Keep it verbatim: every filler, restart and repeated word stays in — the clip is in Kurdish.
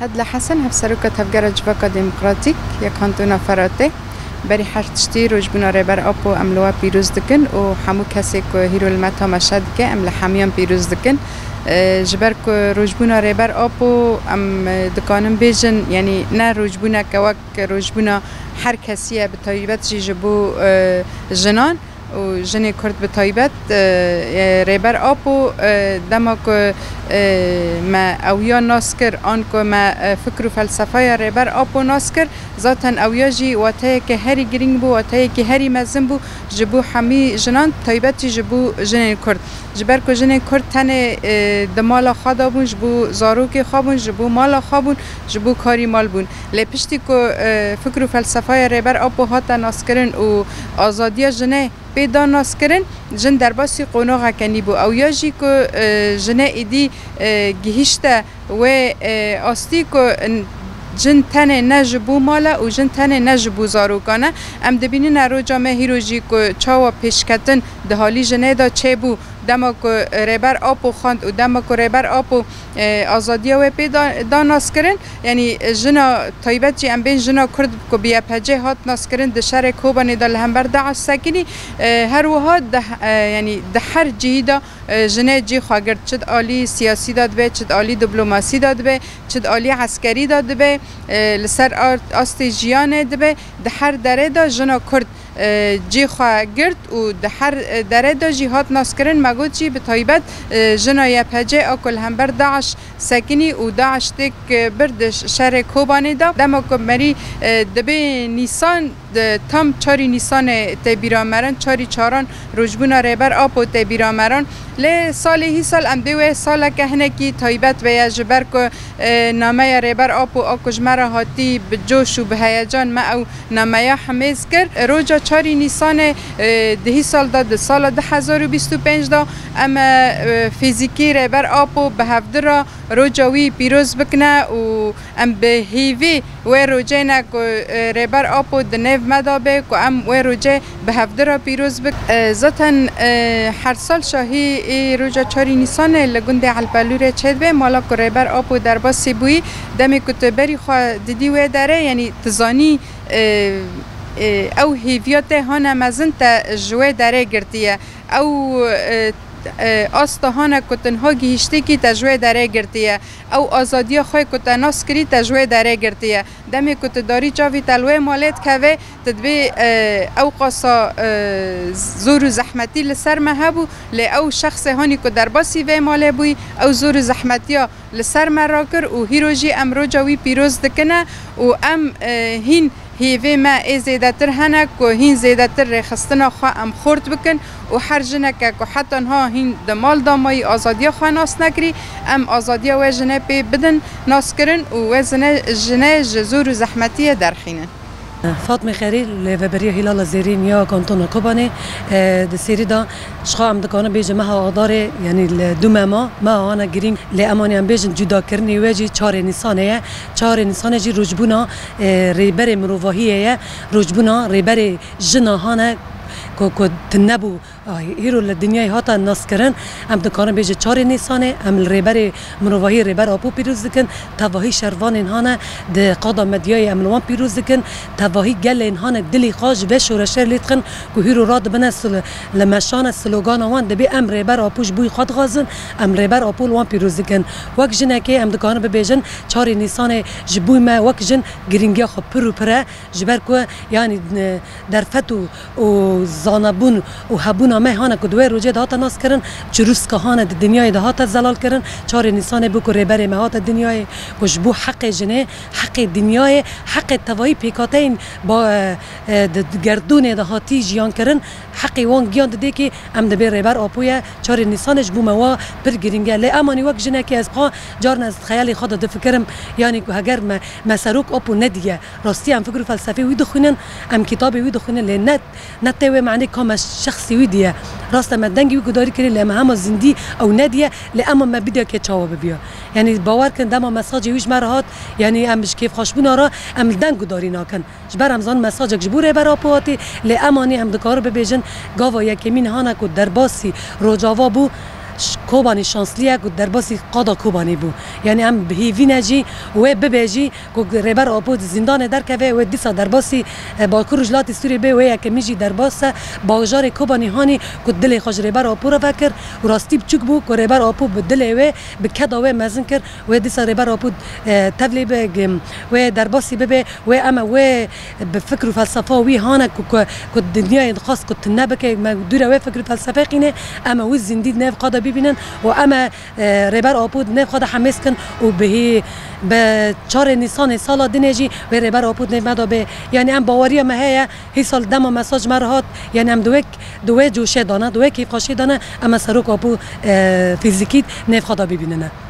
Edla Hesen, Hevseroka Tevgera Civaka Demokratîk ya Kantona Feratê. Berî her tiştî rojbûna Rêber Apo em li we pîroz dikin û hemû kesê ku hîro li me temaşe dike, em li hemiyan pîroz dikin. E, ji ber ku rojbûna Rêber Apo em, e, dikanin bêjin, yanî ne rojbûneke wek rojbûna her kesî ye, bi taybet jî ji bo, e, jinan û jinê Kurd bi taybet, e, e, Rêber Apo, e, dema ku, e, me ewiya nas kir, an ku me, e, fikr û felsefeya Rêber Apo nas kir, zaten ewiya jî wateyeke herî girîng bû, wateyekî herî mezin bû ji bo hemî jinan, taybetî ji bo jinên Kurd. Ji ber ku jinên Kurd tenê, e, di mala xwe de bûn, ji bo zarokê xwe bûn, ji bo mala xwe bûn, ji bo karî mal bûn. Lê piştî ku, e, fikr û felsefeya Rêber Apo hate naskirin û azadiya jinê pê da naskirin, jin derbasî qonaxeke nî bû. Ew ya jî ku, e, jinê êdî, e, gihîşte wê, e, astî ku n-, jin tenê ne ji bo mala û jin tenê ne ji bo zarokan e. Em dibînine roja me hîro jî ku çawa pêşketin di halî jinê de çêbû, dema ku Rêber Apo xwend û dema ku Rêber Apo, e, azadiya wê pê da, da naskirin, yanî jina taybet jî em bên jina Kurd ku bi Y P G hat naskirin di şerê Kobanê de li hember DAIŞ sekinî, e, her wiha di, e, yanî di her cihî de, e, jinê cî xwe girt, çi di alî siyasî de dibe, çi di alî diplomasî de dibe, çi di alî eskerî de dibe, e, li ser ar-, astê jiyanê dibe, di her derê de jina Kurd e, cî xwe girt û di her, e, dere de jî hat naskirin. Me got jî bi taybet, e, jina Y P G a ku li hember DAIŞ sekinî û DAIŞ têk, e, bir di ş-, şerê Kobanê de. Dema ku merî, e, dibê Nîsan, di tam çarî Nîsanê tê bîra me rin, çarî çaran rojbûna Rêber Apo tê bîra me rin. Lê salê hîsal em dê wê saleke hinekî taybet be ye, ji ber ku, e, nameya Rêber Apo a ku ji me re hatî bi coş û bi heyecan me ew nameya himêz kir. Roja çarî Nîsanê, e, di hî sal de, di sala du hezar û bîst û pênc de em, e, fîzîkî Rêber Apo bi hevdira roja wî pîroz bikine û em bi hêvî wê rojê ne ku, e, Rêber Apo di nêv me de be, ku em wê rojê bi hevdira pîroz bik. E, zaten, e, her sal şahî ê roja çarî Nîsanê li gundê Elpelûrê çêdibe, mala ku Rêber Apo derbasî bûyî, demê ku tu berî xwe didî wê derê, yanî tu zanî, e, e, ew hêviya te hane mezin te ji wê derê girtiye. Ew, e, e, asta hane ku tu niha gihîştîkî te ji wê derê girtiye. Ew azadiya xwe ku te nas kirî te ji wê derê girtiye. Demê ku tu darî çavî te li wê malê dikeve, tu dibê, e, ew qasa, e, zor û zehmetî li ser me hebû, lê ew şexsê hanî ku derbasî vê malê bûyî, ew zor û zehmetiya li ser me rakir û hîro jî em roja wî pîroz dikine û em, e, hîn hêvê me ê zêdetir hene ku hîn zêdetir rêxistina xwe em xort bikin û her jineke ku heta niha hîn di mal de mayî azadiya xwe nas nekirî, em azadiya wê jinê pê bidin naskirin û wê zine-, jinê ji zor û zehmetiyê derxînin. Fatmê Xerî, lêveberiya Hîlala Zêrîn ya Kantona Kobanê, e, di sêrî de ji xwe em dikarin bêjin meha Adarê, yanî li du mema, meha hane girîng, lê em anî em bêjin cudakirinê wê jî çarê Nîsanê ye. Çarê Nîsanê jî rojbûna, e, rêberê mirovahiyê ye, rojbûna rêberê jina hane ku, ku tune bû. Ay, hîro li dinyayê hate naskirin, em dikarin bêjin çarê Nîsanê, em li rêberê mirovahî Rêber Apo pîroz dikin, tevahî şervanên hane di qada medyayê em li wan pîroz dikin, tevahî gelên hane dilê xwe ji vê şoreşê lê dixin ku hîro radibine sil-, li meşane slogana wan dibê em Rêber Apo ji bo xwe dixwazin, em Rêber Apo li wan pîroz dikin. Wek jinekê em dikarin bibêjin çarê Nîsanê ji bo me wek jin girîngiya xwe pir û pir e, ji ber ku yanî, e, derfet û û zanebûn û hebûna me hane ku di wê rojê de hate naskirin, çirûska hane di dinyayê de hate zelalkirin. Çarê Nîsanê bû ku rêberê me hate dinyayê, ku ji bo heqê jinê, heqê dinyayê, heqê tevahî pêkhateyên ba-, e, e, di, di gerdûnê de hatî jiyan kirin, heqê wan giyan didê kê em dibê Rêber Apo ye. Çarê Nîsanê ji bo me wa pir girîng e. Lê emanî wek jinekê ez xwe carna ez di xeyalê xwe de difikirim, yanî ku heger me, me Serok Apo nediye, rastî em fikr û felsefê wî dixwînin, em kitabê wî dixwînin, lê ne Ne tê wê manê ka me şexsî wî diye. Rast e, me dengê wî gudarî kirî, lê me hema zindî ew nediye, lê ema me bidiya kê çawa bibiya. Yanî bawer kin, dema mesajê wî ji me re hat, yanî em ji kêfxweşbûna re em li deng gudarî nakin. Ji ber em zanin mesajek ji bo Rêber Apo hatî, lê emanî em dikarin bibêjin, gava yekemîn hane ku derbasî Rojava bû, Kobanî şansliye ku derbasî qada Kobanî bû. Yanî em bi hêvî ne jî wê bibe jî ku Rêber Apo di zîndanê derkeve, wê dîsa derbasî, e, Bakur Rojhilatê Sûriyê bê, wê yekemî jî derbas e. Bajarê Kobanî hanî ku dilê xwe ji Rêber Apo re vekir û rastî biçûk bû ku Rêber Apo bi dilê wê, bi keda wê mezin kir. Wê dîsa Rêber Apo, e, tevlê be, wê derbasî bibe, wê em e wê bi fikr û felsefa wî hane ku, ku, ku dinyayê dixwast ku tune bike, me dûre wê fikr û felsefê qîne, em e wî zîndî di nêv xwe de bibînin û em e, e, Rêber Apo di nêv xwe de hemêz kin û bihî bi çarê Nîsanê sala dinê jî wê Rêber Apo di nêv me de bê. Yanî em baweriya me heye, hîsal dema mesaj me re hat, yanî em di wê, di wê coşê de ne, di wê kêfxweşiyê de ne, em e Serok Apo, e, fîzîkî di nêv xwe de bibînine.